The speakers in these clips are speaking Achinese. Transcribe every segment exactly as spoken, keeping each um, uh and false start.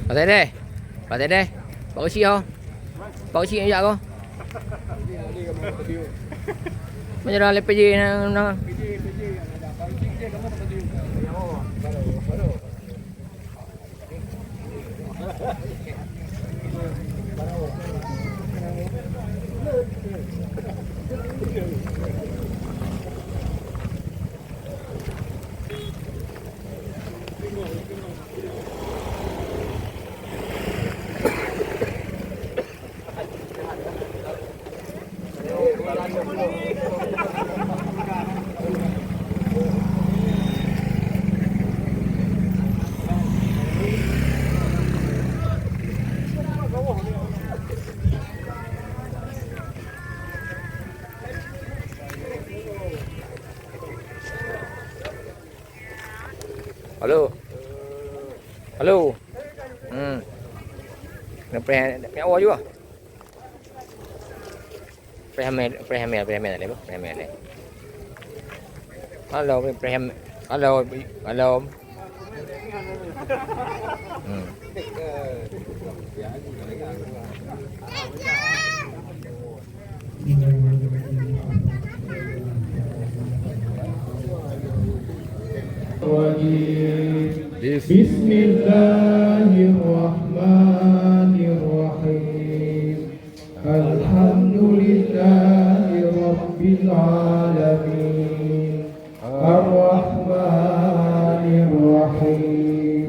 Pasai deh. Pasai deh. Pak Usi ho. Pak Usi jak ko. Meunyoe lepek je na, na. Halo. Halo. Hmm. Nak payah, nak payah awal juga. Payah hamil, payah hamil, payah hamil tadi, payah hamil tadi. Halo, payah hamil. Halo, halo. Hmm. بسم الله الرحمن الرحيم. الحمد لله رب العالمين. الرحمن الرحيم.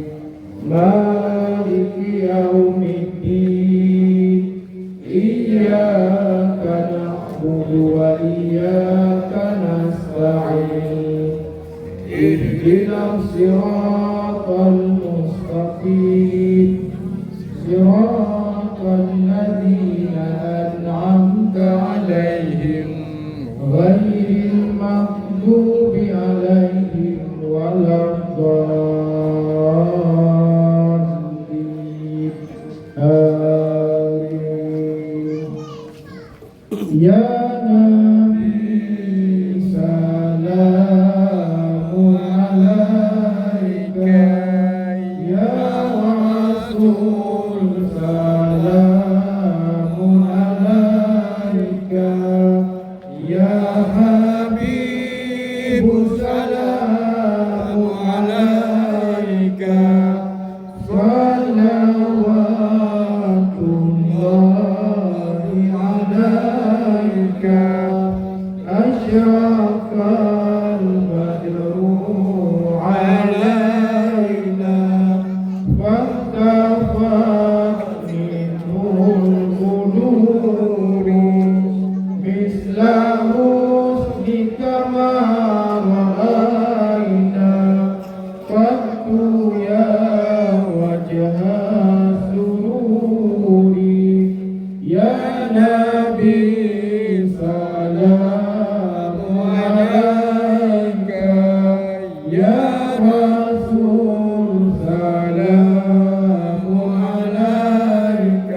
مالك يوم الدين. إياك نعبد وإياك نستعين. اهدنا الصراط المستقيم. صراط الذين أنعمت عليهم غير المغضوب عليهم ولا الضالين. آمين. يا نبي سلام عليك، يا رسول سلام عليك، يا حبيب سلام عليك. صلوات الله عليك، أشرق البدر علينا، فانطفأت منه البدور، مثل حسنك ما رأينا قط يا وجه السرور. يا نبي سلام عليك، يا رسول سلام عليك،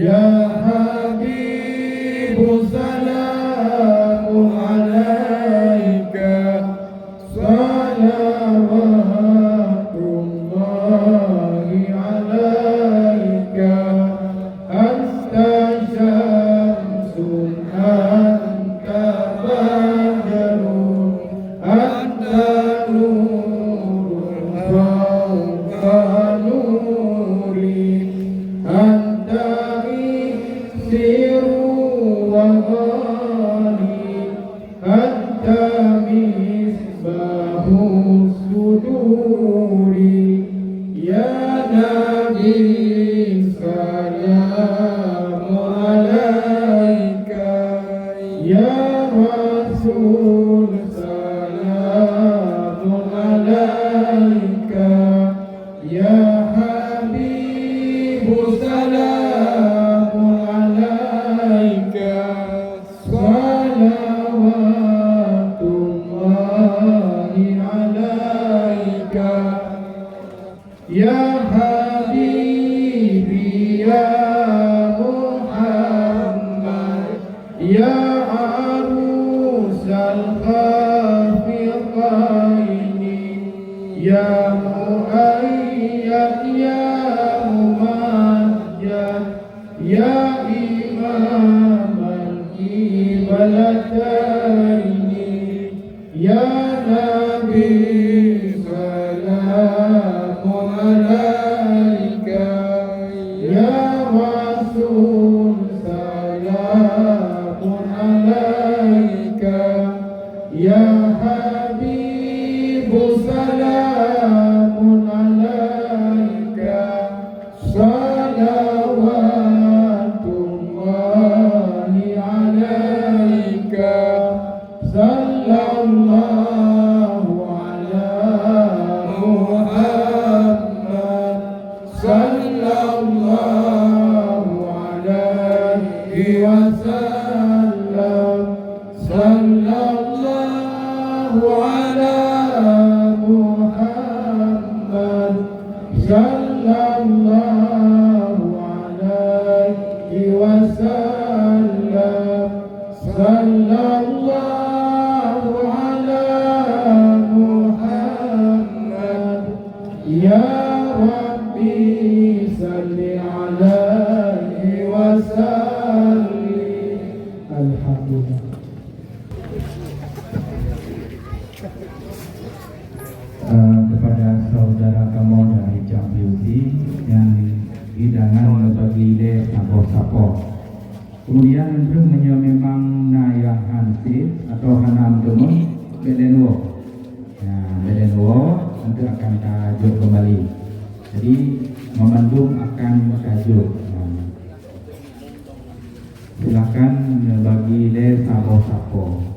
يا حبيب سلام عليك. صلوات الله عليك. أنت شمس، أنت بدر، أنت نور فوق نور، أنت إكسير وغالي، أنت مصباح الصدور. يا نبي سلام عليك، يا رسول سلام عليك، يا حبيب سلام عليك. صلوات الله عليك. يا حبيبي يا محمد. يا إمام القبلتين، يا نبي سلام عليك، يا رسول سلام عليك، يا حبيب سلام عليك، صلوات الله عليك، صلى الله على محمد، صلى الله عليه وسلم، صلى الله على محمد، صلى الله عليه وسلم، صلى الله على محمد، يا ربي صل عليه وسلم. الحمد لله. Eh, kepada saudara kamoe dari Jampiusi nyang hidangan neubagi lé saboh sapo. Kemudian, untuk meunyoe memang na nyang han sép atau hana meuteumé, bèk lé neuwoe. Ya, bèk lé neuwoe, untuk akan tajok kembali. Jadi, memandum akan tajok. Ya. Silakan bagi lé saboh sapo.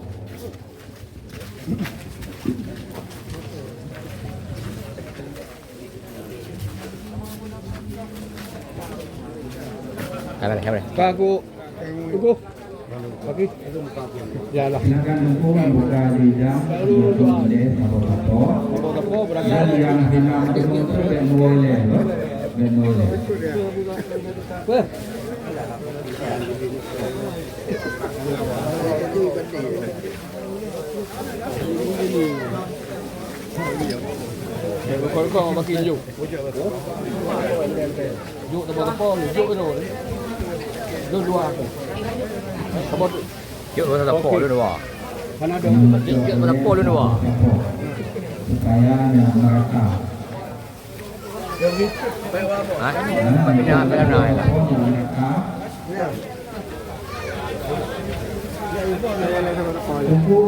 Kamera, kamera. Pak Teungku. Teungku. Bagi. Ya lah. Silakan Teungku membuka lidah untuk lé sapo-sapo. Sapo-sapo berangkat. Dan yang hina meuteumé bèk neuwoe lé, bèk neuwoe lé. Apa? Eh, kau, kau bagi jok. Jok tepa-tepa, jok tu. Jok dua. Tepa tu. Jok tepa-tepa dua. Jok tepa-tepa dua. Supaya nak merata. Ha? Bagi dah, bagi dah. Teungku,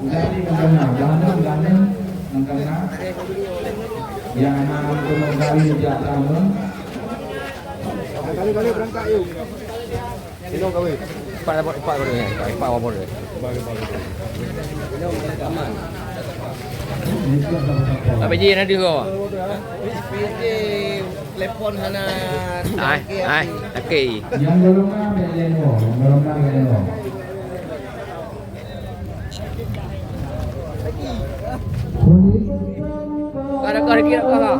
gari mengkena, gari mengkena, mengkena. Yang enam puluh gari di atas tu. Kali-kali berangkat, yuk. Empat, empat, empat, empat, empat, empat. Tapi jih na deuh kau. P J telepon hana. Ai, ai, okey. Yang golongan bèk lé neuwoe, yang golongan bèk lé neuwoe. Ka, ka, ka, ka, ka.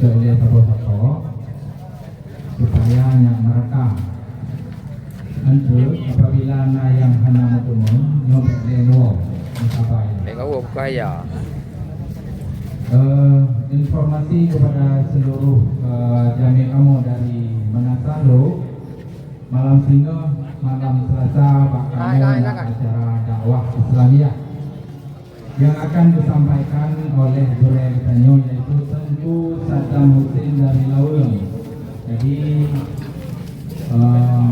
Ilée sapo-sapo supaya nyak meurakam. Enteuk apabila na nyang hana meuteumé, nyoe bék lé neuwoe, meusabai. Bék neuwoe buka ya. Eh, informasi kepada seluruh, eh, jamé kamoe dari Meunasah Lhok, malam singoh, malam Selasa bak kamoe na acara dakwah Islamiah. Yang akan disampaikan oleh gurée geutanyoe yaitu Teungku Saddam Hussein dari Laweueng. Jadi, eh,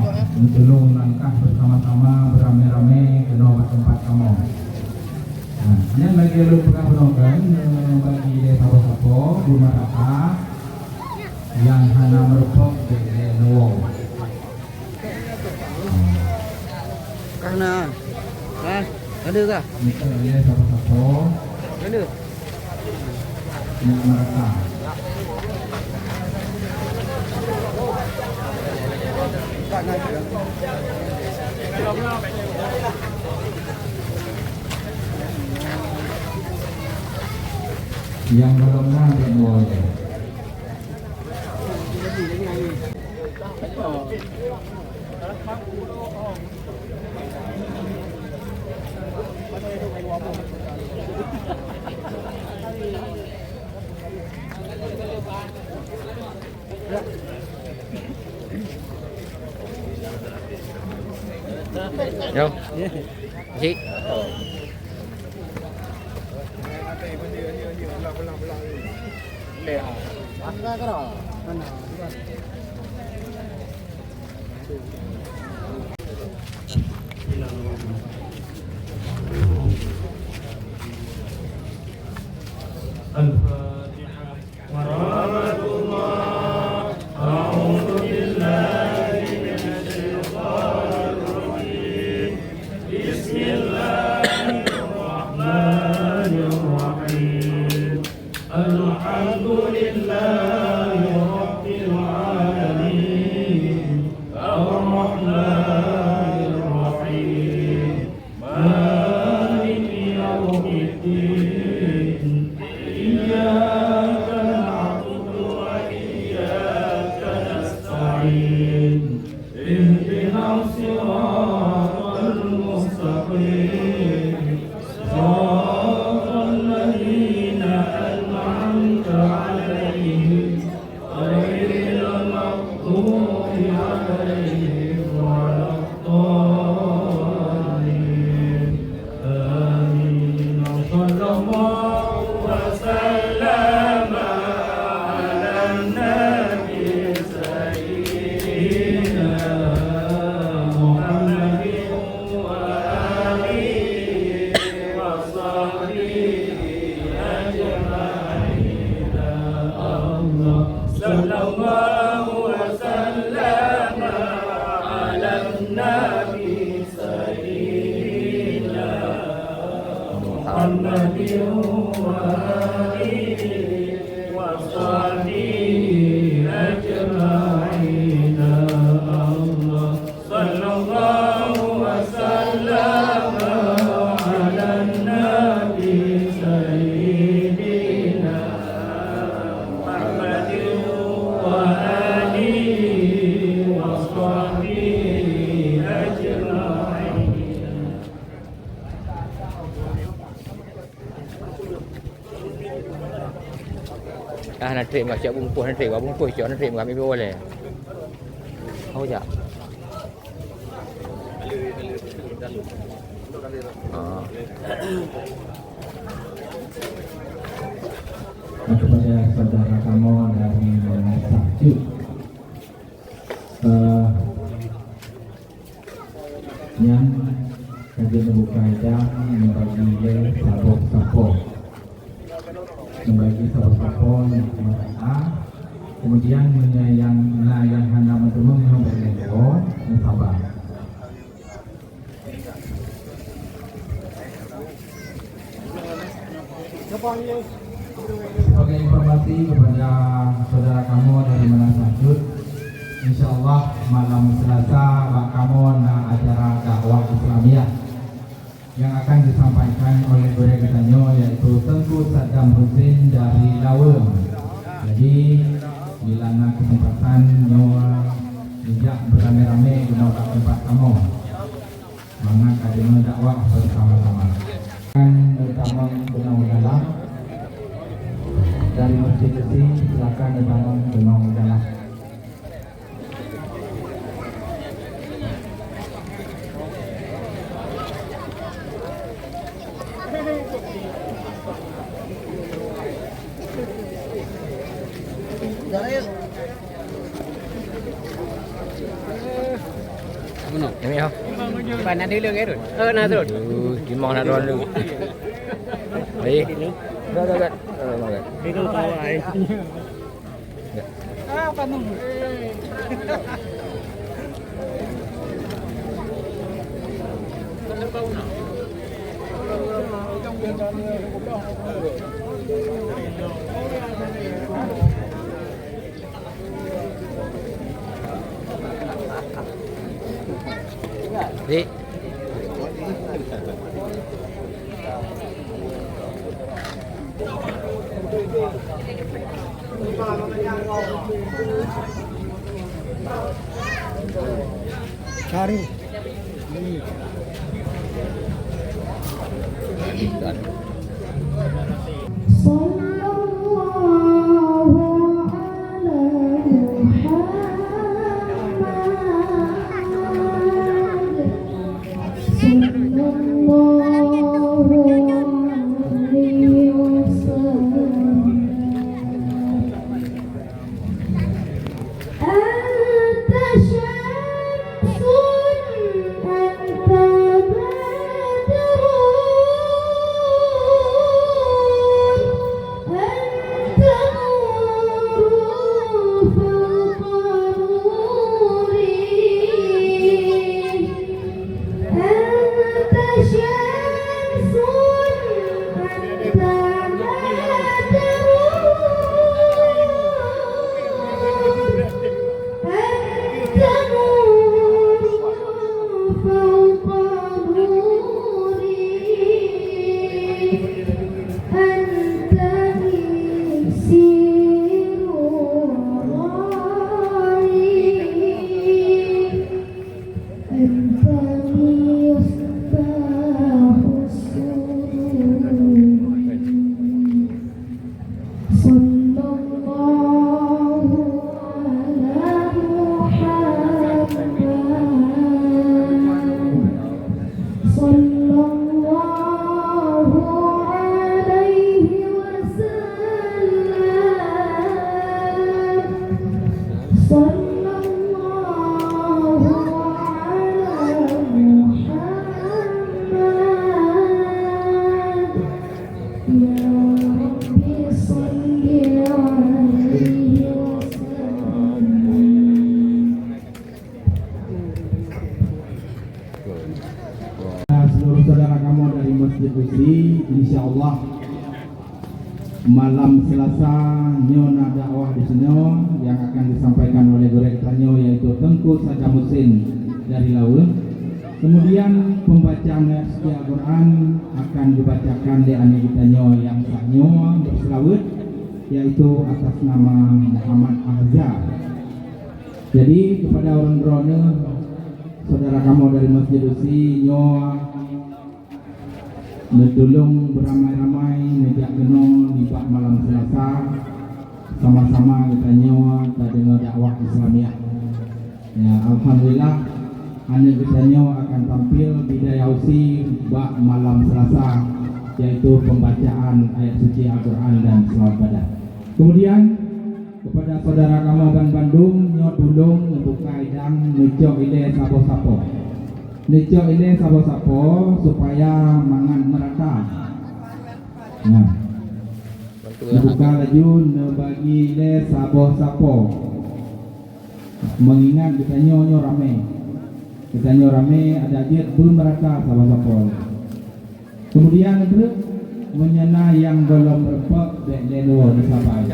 tulông langkah bersama-sama, beramai-ramai keunoe bak teumpat kamoe. Nah, nyan lagée lôn peugah bunoe kan, eh, bagi ilée sapo-sapo, beumeuraka nyang hana meurumpok bék lé neuwoe. Ka na. Ha? Ada kah? Ada. Yang belum na, dia dua je. Yo. Cik. الفاتحة. ورحمة الله. أعوذ بالله من الشيطان الرجيم. بسم الله الرحمن الرحيم. الحمد لله رب العالمين. الرحمن الرحيم. مالك يوم الدين. إياك نعبد وإياك نستعين. اهدنا الصراط المستقيم. صراط الذين أنعمت عليهم غير المغضوب عليهم ولا الضالين. آمين. صلى الله وسلم على النبي سيدنا محمد وآله وصحبه أجمعين. الله. صلى الله وسلم على النبي سيدنا محمد وآله وصحبه أجمعين. الله. صلى الله وسلم على النبي سيدنا محمد وآله وصحبه أجمعين. Ah, na trép meuh, siap bungkôh, na trép, bungkôh cok, na trép meuh, ambil boleh. Oh, jak. Ah. Kepada saudara kamoe dari Meunasah Cut. Eh, nyan ka jeuet neubuka idang, neubagi lé saboh-saboh. Neubagi saboh-saboh nyang meusaboh. Kemudian, meunyoe nyang na nyang hana meuteumé, nyoe bék lé neuwoe, neusaba. Sebagai informasi kepada saudara kamoe dari Meunasah Cut, insya Allah malam Selasa bak kamoe na acara dakwah Islamiah yang akan disampaikan oleh gurée geutanyoe, yaitu Teungku Saddam Hussein dari Laweueng. Jadi, Bila na keuseumpatan nyoe, neujak beuramé-ramé keunoe bak teumpat kamoe, mangat ka deungoe dakwah beusama-sama. Kan neutamong keunoe dalam, dari masjid beusi, silakan neutamong keunoe dalam. Ini ya. Pan ada lagi, Run? Oh, nah, Run. Aduh, timang nak dulu. Baik. Dah, dah, dah. Oh, dah, dah. Dik. Cari. Sallallahu ala Muhammad. Sallallahu alaihi wasallam. Anta syamsun, anta badrun, anta nurun fawqa nuri. Anta syamsun, anta badrun, anta nurun fawqa nuri, anta sirrun nuri. Anta miftahus surur. Sallallahu ala Muhammad. Sallallahu alaihi wasallam. Sallallahu ala Muhammad. Ya Rabbi, salli alaihi wasallam. Seluruh saudara kamoe dari Masjid Beusi, insya Allah malam Selasa nyoe na dakwah di sinoe yang akan disampaikan oleh gurée geutanyoe, yaitu Teungku Saddam Hussein dari Laweung. Kemudian pembacaan ayat suci Al-Quran akan dibacakan lé aneuk geutanyoe nyang sah nyoe beuseulaweuet, yaitu atas nama Muhammad Azhar. Jadi, keupada ureuëng droeneuh, saudara kamoe dari Masjid Beusi, nyoe neutulông beuramai-ramai neujak keunoe nibak malam Selasa, sama-sama geutanyoe tadeungoe dakwah Islamiah. Ya, alhamdulillah, aneuk geutanyoe akan tampil bidaya usi bak malam Selasa, yaitu pembacaan ayat suci Al-Quran dan selawat badan. Kemudian, keupada saudara kamoe ban bandum, nyoe tulông neubuka idang, neucok ilée saboh sapo. Neucok ilée saboh sapo supaya mangat meurata. Nah. Neubuka laju, neubagi ilée saboh sapo. Meungingat geutanyoe nyoe ramé. Geutanyoe ramé, adak jeuet beumeurata saboh sapo. Kemudian, meunyoe na nyang gohlom reupek, bék lé lôn sabai.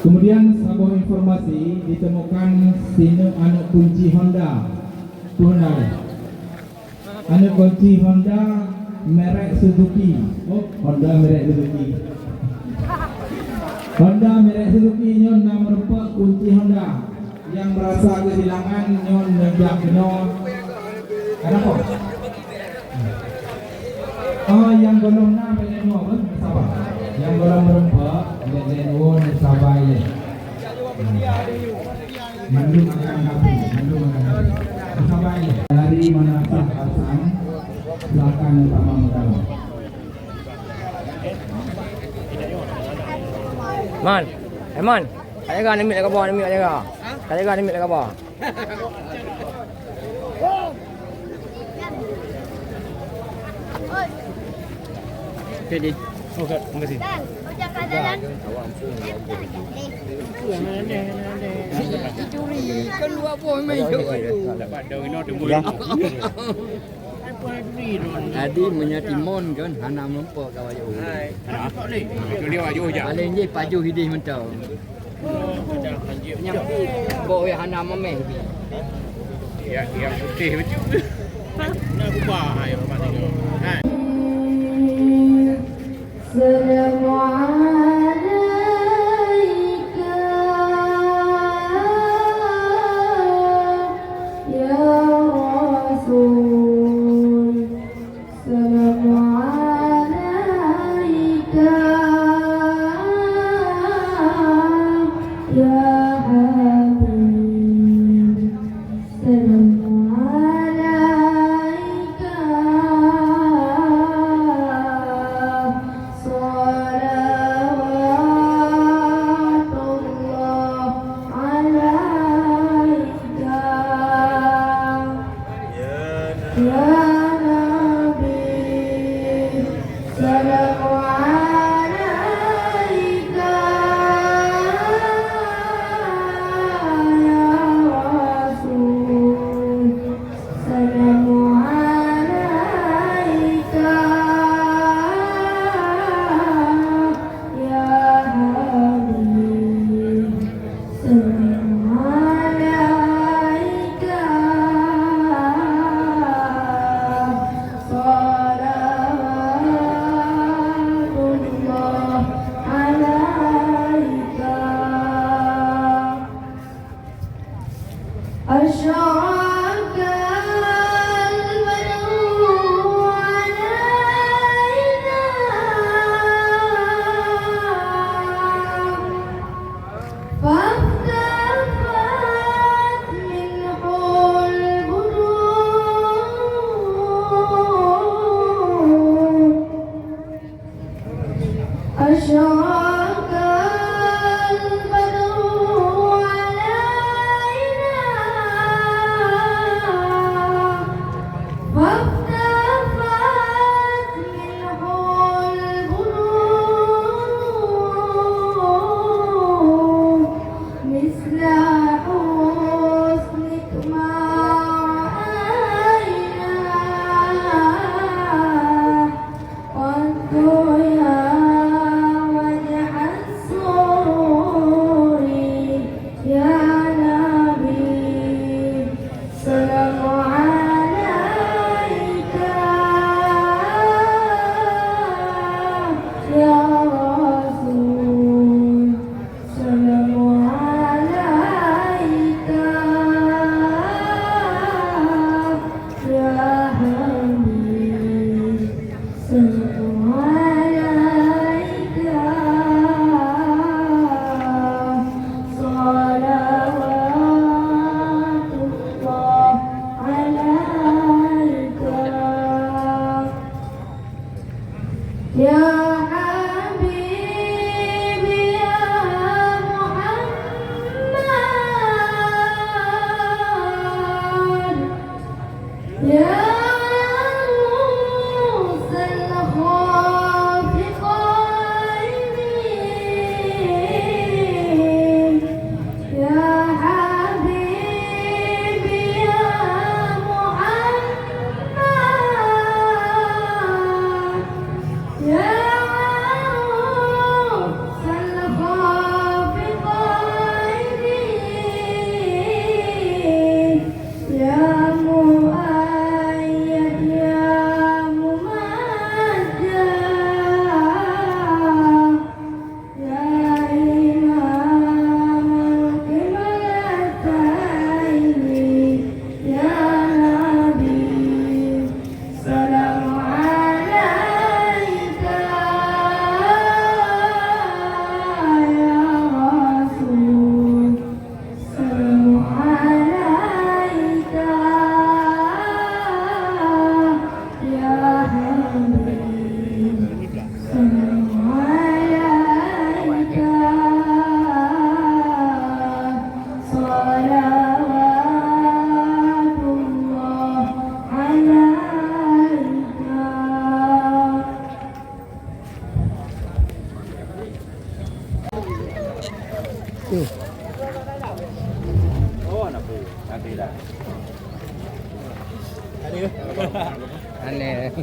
Kemudian, saboh informasi, ditemukan sineuk aneuk kunci Honda. Peue na lé? Aneuk kunci Honda merek Suzuki. Oh, Honda merek Suzuki. Honda merek Suzuki nyoe na meurumpok kunci Honda. Nyang merasa kehilangan nyoe neujak keunoe. Kenapa? Oh, nyang golom na banyak dua pun sabar. Nyang golom meurumpok, lek-lek nuwun sabar ya. Mandum akan kapu, mandum akan kapu. Sabar ya. Dari Madrasah Hasan, silakan tamam dalam. Man, eh Man, kat jaga ni mit kat bawah, ni mit kat jaga. Kat jaga ni mit kat bawah. Jadi. Oh, terima kasih. Dicuri kan dua buah main. Ya. Jadi meunyoe timon kan hana meurumpok ka wajah. Hai. Hana. Itu dia wajah. Paling jih pajoh idih mantong. Bok ya hana mameh. Ya, yang putih betul. Nak ubah ayo rumah tengok. Hai. Assalamualaikum ya Rasul. Assalamualaikum ya Habib. Assalamualaikum. Salawatullah alaika. Ya Nabi, salamu alaika, ya Rasul, salamu alaika, ya Habib. Assalamualaikum. Salawatullah alaika. Asyraqal badru alaina. فاختفت منه البدور. أشرق البدر علينا. فاختفت منه البدور مثل حسنك ما رأينا. قط يا وجه السرور يا نبي. السلام عليك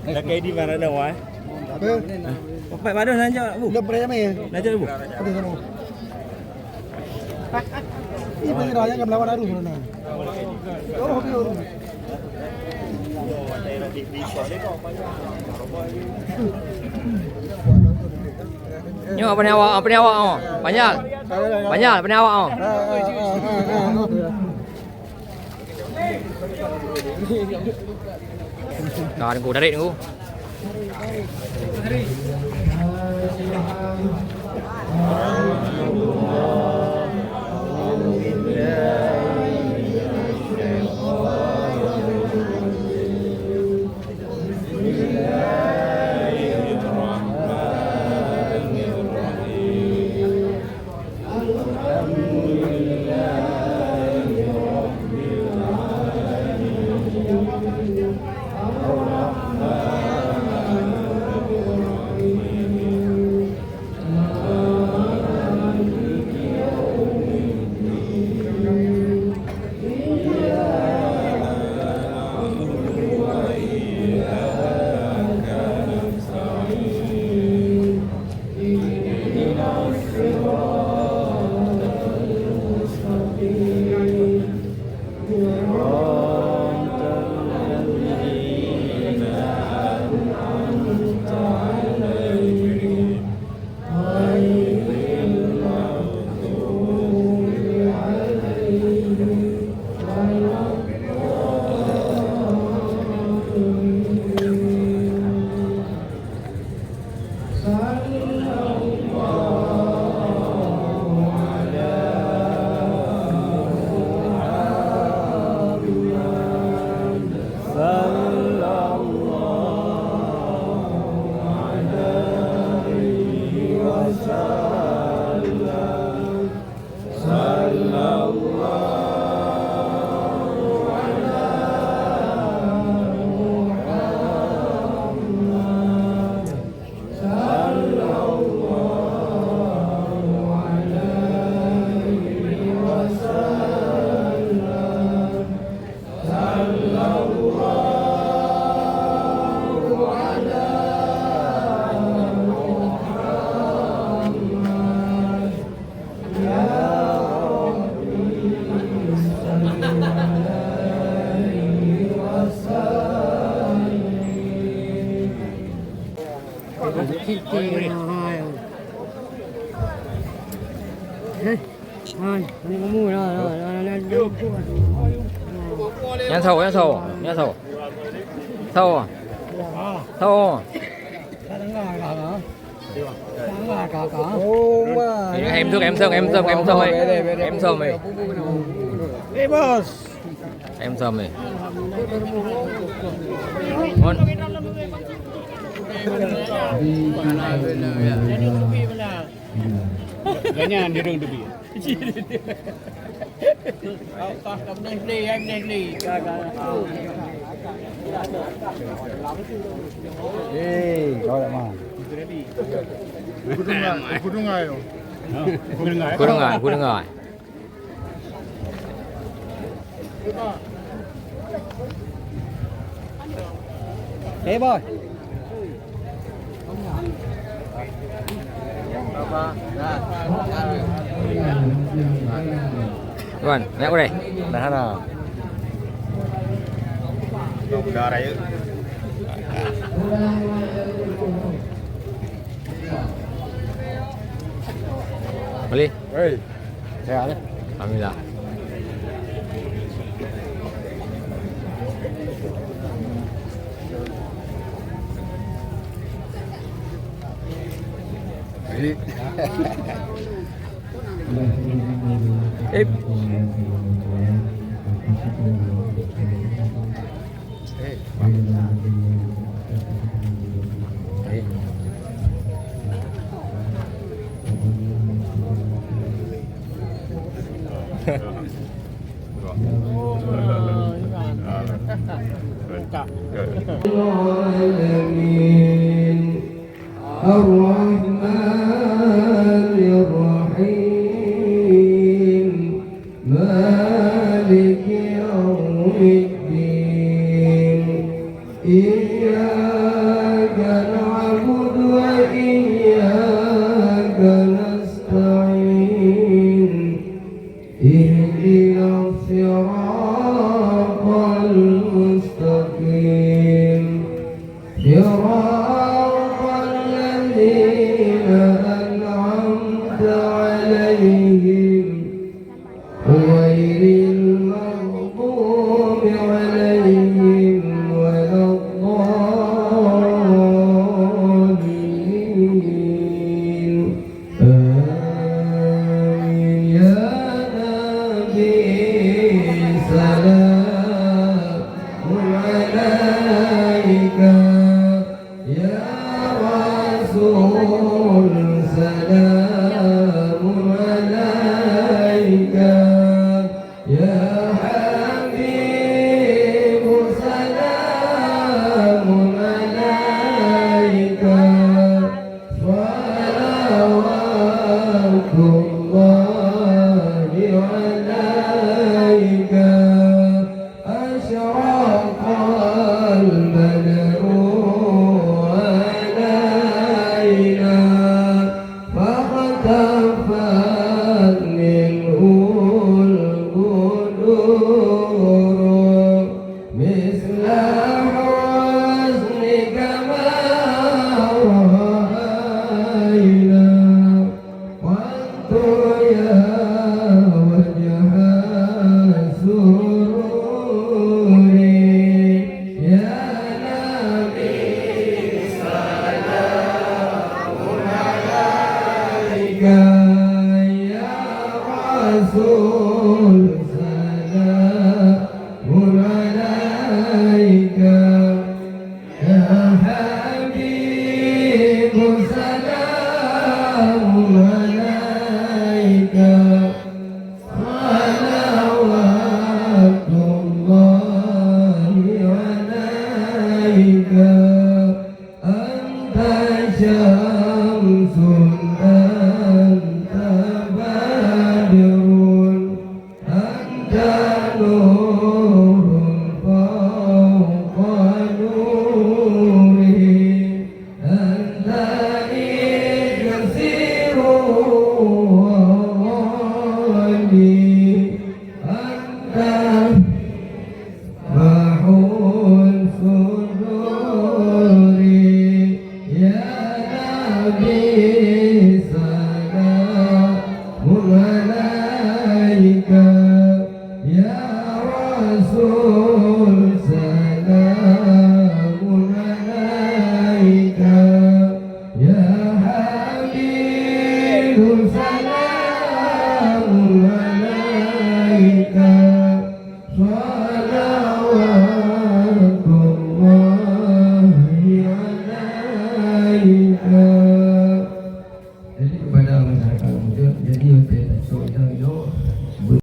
Dah kayak di mana dah, wah? Apa? Empat badoh nak jawab, Bu? Udah pernah jamai ya? Nak jawab, Bu? Ada sama. Ini pun raya yang melawan arus sebenarnya. Oh, oke, oke. Nyoe apa ni awak? Apa ni awak? Oh, panjal. Panjal, apa ni awak? Oh. Nah, Teungku, tarik, Teungku. Nyan sawa, nyan sawa, nyan sawa. Sawa. Sawa. Em sôm, em sôm, em sôm, em sôm, eh. Em sôm, eh. Eh, bos. Em sôm, eh. Mon. Ganyan, dirung tepi. Eh, kau tak mau. Kudungai, kudungai. Kudungai, kudungai. Eh, boy. Wan, nak boleh? Nah, nah. Udah raya. Boleh? Hei. Sehat, eh? Alhamdulillah. Jadi, eh. العالمين. الرحمن الرحيم. مالك يوم الدين. إياك نعبد وإياك نستعين. اهدنا الصراط المستقيم. صراط الذين أنعمت عليهم غير المغضوب عليهم ولا الضالين. آمين. يا نبي سلام عليك، يا رسول سلام عليك، يا حبيب سلام عليك، صلوات الله عليك. أشرق البدر علينا فاختفت منه البدور مثل حسنك ما رأينا قط يا وجه السرور. يا نبي سلام عليك، يا رسول سلام عليك، يا حبيب سلام عليك، صلوات الله عليك. أنت شمس، أنت بدر، أنت نور فوق نور، أنت إكسير وغالي، أنت مصباح الصدور. يا نبي سلام عليك، يا رسول سلام عليك، يا حبيب سلام عليك، صلوات